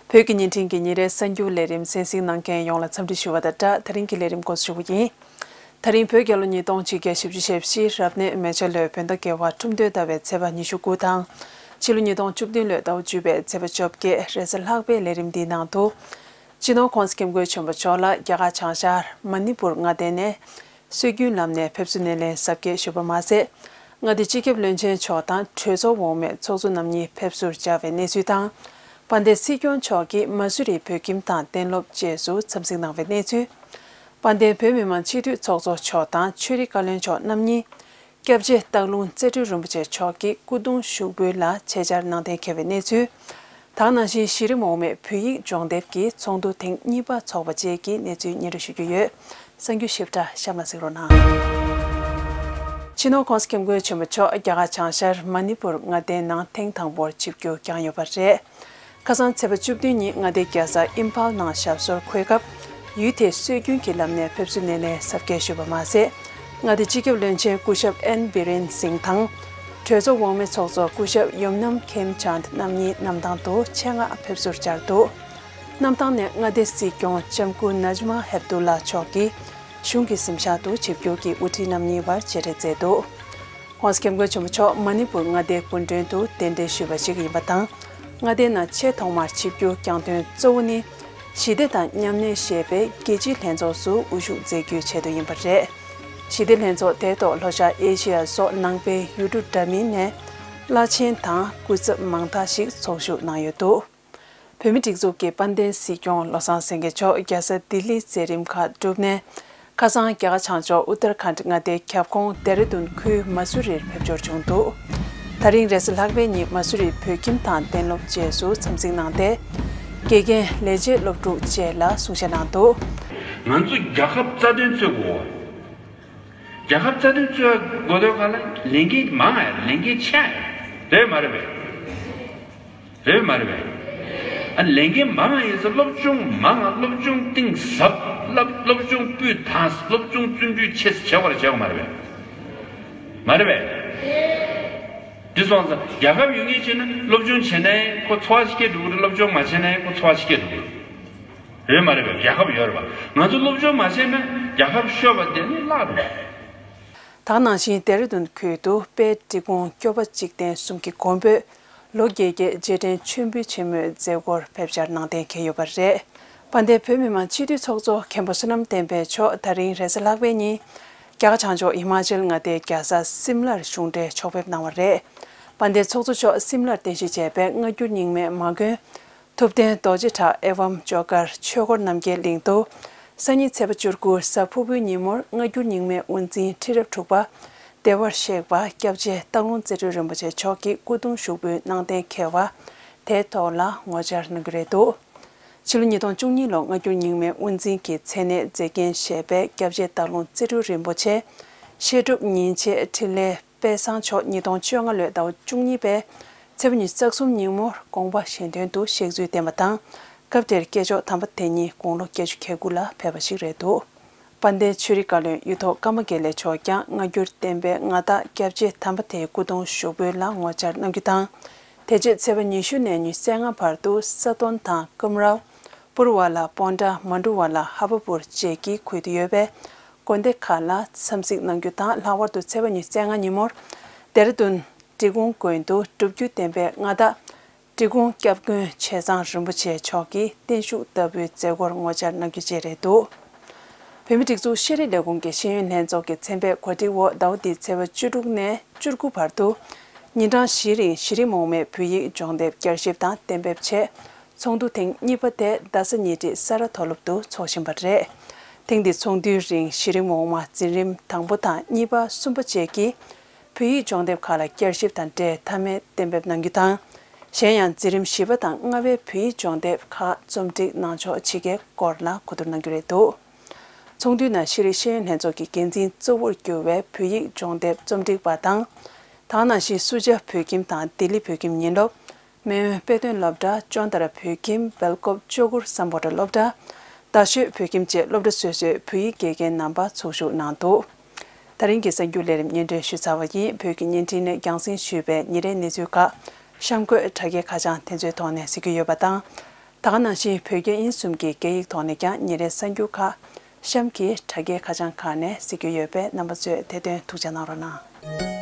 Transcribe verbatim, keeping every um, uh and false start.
བོད་ཀྱི་བརྙན་འཕྲིན་གྱི་ཉིན་རེའི་གསར་འགྱུར་ལས་རིམ་གསན་གཟིགས་གནང་མཁན་ཡོངས་ལ་འཚམས་འདྲི་ཞུ་བ་དང་སྦྲགས། ད་རིང་གི་ལས་རིམ་འགོ་འཛུགས་ཞུ་གི་ཡིན། ད་རིང་བོད་རྒྱལ་ལོ་ཉིས་སྟོང་ཆིག་བརྒྱ་བཞི་བཅུ་ཞེ་བཞི་རབ་གནས་མེ་བྱ་ལོའི་བོད་ཟླ་བརྒྱད་པ་ཁྲུམས་སྟོན་ཟླ་བའི་ཚེས་པ་ཉི་ཤུ་དགུ་དང་། ཕྱི་ལོ་ཉིས་སྟོང་བཅུ་བདུན་ལོའི་ཟླ་བ་བཅུ་པའི་ཚེས་པ་བཅོ་བརྒྱད། རེས་གཟའ་ལྷག་པའི་ལས་རིམ་འདིའི་ནང་དུ། སྤྱི་ནོར་༸གོང་ས་༸སྐྱབས་མགོན་ཆེན་པོ་མཆོག་ལ་རྒྱ་གར་བྱང་ཤར་མ་ནི་པུར་མངའ་སྡེ་ནས། སྲོལ་རྒྱུན་ལམ་ནས་ཕེབས་བསུ་སྣེ་ལེན་གཟབ་རྒྱས་ཞུས་པ་མ་ཟད། མངའ་སྡེ་སྤྱི་ཁྱབ་བློན་ཆེན་མཆོག་དང་གྲོས་ཚོགས་འོག་མའི་ཚོགས་གཙོ་རྣམ་གཉིས་ཕེབས་བསུར་བཅར་བའི་གནས་ཚུལ་དང་། དཔལ་ལྡན་སྲིད་སྐྱོང་མཆོག་གིས་མ་སུ་རིའི་བོད་ཁྱིམ་དང་གཏན་སློབ་བཅས་སུ་འཚམས་གཟིགས་གནང་བའི་གནས་ཚུལ། དཔལ་ལྡན་བོད་མི་མང་སྤྱི་འཐུས་ཚོགས་གཙོ་མཆོག་དང་ཆོས་རིག་བཀའ་བློན་མཆོག་རྣམ་གཉིས། སྐྱབས་རྗེ་སྟག་ལུང་རྩེ་སྤྲུལ་རིན་པོ་ཆེ་མཆོག་གི་སྐུ་གདུང་ཞུགས་འབུལ་ལ་ཆེད་བཅར་གནང་གཏན་འཁེལ་བའི་གནས་ཚུལ། དེ་ནང་བཞིན་གཞི་རིམ་འོག་མའི་བོད་ཡིག་སྦྱོང་དེབ་ཀྱི་ཚོགས་འདུ་ཐེངས་གཉིས་པ་འཚོགས་པ་བཅས་ཀྱི་གནས་ཚུལ་སྙན་སྒྲོན་ཞུ་རྒྱུ་ཡོད། གསར་འགྱུར་ཞིབ་ཕྲ་གཤམ་ལ་གཟིགས་རོགས་གནང་། སྤྱི་ནོར་༸གོང་ས་༸སྐྱབས་མགོན་ཆེན་པོ་མཆོག་རྒྱ་གར་བྱང་ཤར་མ་ནི་པུར་མངའ་སྡེའི་ནང་ཐེངས་དང་པོར་ཆིབས་བསྒྱུར་བསྐྱངས་ཡོད་པ་རེད། ཁ་སང་ཚེས་པ་བཅུ་བདུན་ཉིན་མངའ་སྡེའི་རྒྱལ་ས་ཨིམ་ཕཱལ་ནང་ཞབས་སོར་འཁོད་སྐབས། ཡུལ་དེའི་སྲོལ་རྒྱུན་གྱི་ལམ་ནས་ཕེབས་བསུ་སྣེ་ལེན་གཟབ་རྒྱས་ཞུས་པ་མ་ཟད། མངའ་སྡེ་སྤྱི་ཁྱབ་བློན་ཆེན་སྐུ་ཞབས་ཨེན་བི་རེན་སིང་དང་། གྲོས་ཚོགས་འོག་མའི་ཚོགས་གཙོ་སྐུ་ཞབས་ཡོམ་ནམ་ཁེམ་ཆཱནད་རྣམ་གཉིས་གནམ་ཐང་དུ་ཆེད་མངགས་ཕེབས་བསུར་བཅར་འདུག་གནམ་ཐང་ནས་མངའ་སྡེའི་སྲིད་སྐྱོང་ལྕམ་སྐུ་ནཱཇ་མ་ཧེབ་དུ་ལ་མཆོག་གིས་གཞུང་གི་གཟིམ་ཤག་ཏུ་ཆིབས་བསྒྱུར་གྱིས་དབུ་ཁྲིད་རྣམ་གཉིས་བར་མཇལ་འཕྲད་མཛད་འདུག ༸གོང་ས་༸སྐྱབས་མགོན་ཆེན་པོ་མཆོག་མ་ནི་པུར་མངའ་སྡེའི་སྐུ་མགྲོན་དུ་གདན་འདྲེན་ཞུས་པ་ཞིག་ཡིན་པ་དང་། མངའ་སྡེའི་ནང་ཆེས་ཐོག་མར་ཆིབས་བསྒྱུར་བསྐྱངས་དོན་གཙོ་བོ་ནི། ཞི་བདེ་དང་མཉམ་གནས་ཞེས་པའི་རྒྱལ་སྤྱིའི་ལྷན་ཚོགས་སུ་དབུ་བཞུགས་མཛད་རྒྱུའི་ཆེད་དུ་ཡིན་པ་རེད། ཞི་བདེ་ལྷན་ཚོགས་དེའི་ཐོག་ལྷོ་ཤར་ཨེ་ཤི་ཡ་སོགས་ནང་པའི་ཡུལ་གྲུ་འདྲ་མིན་ནས་བླ་ཆེན་དང་སྐུ་ཚབ་མང་དག་ཞིག་ཚོགས་ཞུགས་གནང་ཡོད་འདུག་བོད་མིའི་སྒྲིག་འཛུགས་ཀྱི་དཔལ་ལྡན་སྲིད་སྐྱོང་བློ་བཟང་སེང་གེ་མཆོག་རྒྱལ་ས་ལྡི་ལིའི་མཛད་རིམ་ཁག་གྲུབ་ནས། ཁ་སང་རྒྱ་གར་བྱང་ཕྱོགས་ཨུ་ཏར་ཁཱནད་མངའ་སྡེའི་ཁྱབ་ཁོངས་ལྡེ་ར་ལྡུན་ཁུལ་མ་སུ་རིར་ཕེབས་འབྱོར་བྱུང་འདུག་ད་རིང་རེས་གཟའ་ལྷག་པའི་ཉིན་མ་སུ་རིའི་བོད་ཁྱིམ་དང་གཏན་སློབ་བཅས་སུ་འཚམས་གཟིགས་གནང་སྟེ། དགེ་རྒན་ལས་བྱེད་སློབ་ཕྲུག་བཅས་ལ་གསུང་བཤད་གནང་འདུག་ང་ཚོ་རྒྱལ་ཁབ་རྩ་དོན་རྩོད་དགོས། རྒྱལ་ཁབ་རྩ་དོན་རྩོད་དགོས་དོན་ག་ལ་ལས་འགན་མང་ང་ལས་འགན་ཆེ་ང་རེད་མ་རེད་པས། རེད་མ་རེད་པས། ཨ་ལས་འགན་མང་ང་ཡིན་ཟེར་སློབ་སྦྱོང་མང་ང་སློབ་སྦྱོང་གཏིང་ཟབ་སློབ་སློབ་སྦྱོང་སྤུས་དག་སློབ་སྦྱོང་བརྩོན་འགྲུས་ཆེ་བྱེད་པར་བྱེད་དགོས་མ་རེད་པས། མ་རེད་པས། འདི་སོང་ཙང་རྒྱལ་ཁབ་ཡོད་ངེས་བྱས་ན་སློབ་སྦྱོང་བྱས་ནའི་ཁོ་འཚོ་བ་སྐྱེལ་འགྲོ་གི་རེད། སློབ་སྦྱོང་མ་བྱས་ནའི་ཁོ་འཚོ་བ་སྐྱེལ་འགྲོ་གི་རེད། རེད་མ་རེད་པས། རྒྱལ་ཁབ་ཡོད་རེད་པ། ང་ཚོ་སློབ་སྦྱོང་མ་བྱས་ན་རྒྱལ་ཁབ་ཤོར་བ་དེ་ནི་བརླག་འགྲོ་བ། དེ་ནང་བཞིན་ལྡེ་ར་ལྡུན་ཁུལ་དུ་དཔལ་འབྲི་གུང་སྐྱོབ་པ་འཇིག་རྟེན་གསུམ་གྱི་མགོན་པོས་ལོ་བརྒྱད་བརྒྱའི་རྗེས་དྲན་མཆོད་འབུལ་ཆེན་མོའི་མཛད་སྒོར་ཕེབས་བཅར་གནང་གཏན་འཁེལ་ཡོད་པ་རེད། དཔལ་ལྡན་བོད་མི་མང་སྤྱི་འཐུས་ཚོགས་གཙོ་མཁན་པོ་བསོད་ནམས་བསྟན་འཕེལ་མཆོག་ད་རིང་རེས་གཟའ་ལྷག་པའི་ཉིན། རྒྱ་གར་བྱང་ཕྱོགས་ཧི་མ་ཅལ་མངའ་སྡེའི་རྒྱལ་ས་སིམ་ལར་གཞུང་འབྲེལ་ཕྱོགས་ཕེབས་གནང་བ་རེད། དཔལ་ལྡན་ཚོགས་གཙོ་མཆོག་སིམ་ལར་རྟེན་གཞི་བྱས་པའི་སྔ་འགྱུར་རྙིང་མའི་མ་དགོན། ཐུབ་བསྟན་རྡོ་རྗེ་གྲགས་ཨེ་ཝཾ་ཇོ་ཀར་ཆོས་འཁོར་རྣམ་རྒྱལ་གླིང་དུ། སང་ཉིན་ཚེས་པ་བཅུ་དགུ་གཟའ་ཕུར་བུའི་ཉིན་མོར་སྔ་འགྱུར་རྙིང་མའི་དབུ་འཛིན་ཁྲི་རབས་དྲུག་པ། བདེ་བར་གཤེགས་པ་སྐྱབས་རྗེ་སྟག་ལུང་རྩེ་སྤྲུལ་རིན་པོ་ཆེ་མཆོག་གི་སྐུ་གདུང་ཞུགས་འབུལ་གནང་གཏན་འཁེལ་བ། དེའི་ཐོག་ལ་ངོ་བཅར་གནང་རྒྱུ་རེད་འདུག་ཕྱི་ལོ་ཉིས་སྟོང་བཅུ་གཉིས་ལོར་སྔ་འགྱུར་རྙིང་མའི་དབུ་འཛིན་གྱི་མཚན་གནས་མཛད་འགན་བཞེས་པའི་སྐྱབས་རྗེ་སྟག་ལུང་རྩེ་སྤྲུལ་རིན་པོ་ཆེ། བཤད་སྒྲུབ་ཉིན་བྱེད་འཕྲིན་ལས་དཔལ་བཟང་མཆོག་ཉིས་སྟོང་བཅོ་ལྔ་ལོའི་ཟླ་བ་བཅུ་གཉིས་པའི་ཚེས་པ་ཉི་ཤུ་རྩ་གསུམ་ཉིན་མོར་དགོངས་པ་གཞན་དོན་དུ་གཤེགས་ཚུལ་བསྟན་པ་དང་། སྐབས་དེར་སྐྱེས་མཆོག་དམ་པ་དེ་ཉིད་དགུང་ལོ་བརྒྱད་ཅུ་གྱ་དགུ་ལ་ཕེབས་པ་ཞིག་རེད་འདུག་དཔལ་ལྡན་ཆོས་རིག་བཀའ་བློན་གཡུ་ཐོག་ཀརྨ་དགེ་ལེགས་མཆོག་ཀྱང་སྔ་འགྱུར་བསྟན་པའི་མངའ་བདག་སྐྱབས་རྗེ་དམ་པ་དེའི་སྐུ་གདུང་ཞུགས་འབུལ་ལ་ངོ་བཅར་གནང་རྒྱུ་དང་། དེ་རྗེས་ཚེས་པ་ཉི་ཤུ་ནས་ཉི་ཤུ་རྩ་ལྔ་བར་དུ་ས་དོན་དང་ཀུམ་རའོ། པུར་ཝ་ལ་པོན་ཏྲ་མན་ཌུ་ཝ་ལ་ཧ་བ་པུར་བཅས་ཀྱི་ཁུལ་དུ་ཡོད་པའི་དགོན་སྡེ་ཁག་ལ་འཚམས་གཟིགས་གནང་རྒྱུ་དང་། ལྷག་པར་དུ་ཚེས་པ་ཉི་ཤུ་རྩ་ལྔ་ཉིན་མོར་ལྡེ་ར་ལྡུན་འབྲི་གུང་དགོན་དུ་སྒྲུབ་བརྒྱུད་བསྟན་པའི་མངའ་བདག་འབྲི་གུང་སྐྱབས་མགོན་ཆེ་ཚང་རིན་པོ་ཆེ་མཆོག་གི་བརྟན་བཞུགས་བདག་པོའི་མཛད་སྒོར་ངོ་བཅར་གནང་རྒྱུ་བཅས་རེད་འདུག་བོད་མིའི་སྒྲིག་འཛུགས་ཤེས་རིག་ལས་ཁུངས་ཀྱི་ཤེས་ཡོན་ལྷན་ཚོགས་ཀྱི་མཚན་བེད་གོ་སྒྲིག་འོག་ཟླ་བ་འདིའི་ཚེས་པ་བཅུ་དྲུག་ནས་བཅུ་དགུ་བར་དུ། ཉིན་གྲངས་བཞིའི་རིང་གཞི་རིམ་འོག་མའི་བོད་ཡིག་སྦྱོང་དེབ་བསྐྱར་ཞིབ་དང་གཏན་འབེབས་ཆེད། ཚོགས་འདུ་ཐེངས་གཉིས་པ་དེ་རྡ་ས་ཉེ་འཁྲིས་ས་རཱ་མཐོ་སློབ་ཏུ་འཚོགས་བཞིན་པ་རེད། ཐེངས་འདིའི་ཚོགས་འདུའི་རིང་གཞི་རིམ་འོག་མ་འཛིན་རིམ་དང་པོ་དང་གཉིས་པ་གསུམ་པ་བཅས་ཀྱི་བོད་ཡིག་སྦྱོང་དེབ་ཁག་ལ་བསྐྱར་ཞིབ་དང་འབྲེལ་མཐའ་མའི་གཏན་འབེབས་གནང་རྒྱུ་དང་། གཞན་ཡང་འཛིན་རིམ་བཞི་པ་དང་ལྔ་པའི་བོད་ཡིག་སྦྱོང་དེབ་ཁག་རྩོམ་སྒྲིག་གནང་ཕྱོགས་ཇི་དགེའི་སྐོར་ལ་གོ་བསྡུར་གནང་རྒྱུ་རེད་འདུག་ཚོགས་འདུའི་ནང་ཤེས་རིག་ཤེས་ཡོན་ལྷན་ཚོགས་ཀྱི་འགན་འཛིན་གཙོ་བོར་གྱུར་བའི་བོད་ཡིག་སྦྱོང་དེབ་རྩོམ་སྒྲིག་པ་དང་། དེ་ནང་བཞིན་སུ་ཇཱ་བོད་ཁྱིམ་དང་ལྡི་ལི་བོད་ཁྱིམ་ཉིན་སློབ། མེས་དབོན་དཔེ་སྟོན་སློབ་གྲྭ། ཅོན་ཏ་ར་བོད་ཁྱིམ། སྦེལ་ཀོབ་ཅོ་གུར་སམ་བྷོ་ཊ་སློབ་གྲྭ། རྡ་ཤོད་བོད་ཁྱིམ་བཅས་སློབ་གྲྭ་སོ་སོའི་བོད་ཡིག་དགེ་རྒན་རྣམ་པ་ཚོགས་ཞུགས་གནང་འདུག་ད་རིང་གི་གསར་འགྱུར་ལས་རིམ་སྙན་སྒྲོན་ཞུས་ཚར་བ་ཡིན། བོད་ཀྱི་བརྙན་འཕྲིན་ནས་རྒྱང་སྲིང་ཞུས་པའི་ཉིན་རེའི་གནས་ཚུལ་ཁག་གཤམ་འཁོད་དྲ་རྒྱའི་ཁ་བྱང་དེ་ཚོའི་ཐོག་ནས་གཟིགས་རྒྱུ་ཡོད་པ་དང་། ད་ག་ནང་བཞིན་བོད་རྒྱ་དབྱིན་གསུམ་གྱི་སྐད་ཡིག་ཐོག་ནས་ཀྱང་ཉིན་རེའི་གསར་འགྱུར་ཁག་གཤམ་གྱི་དྲ་རྒྱའི་ཁ་བྱང་ཁག་ནས་གཟིགས་རྒྱུ་ཡོད་པས། རྣམ་པ་ཚོས་དེ་དོན་ཐུགས་འཇགས་གནང་རོགས་གནང་།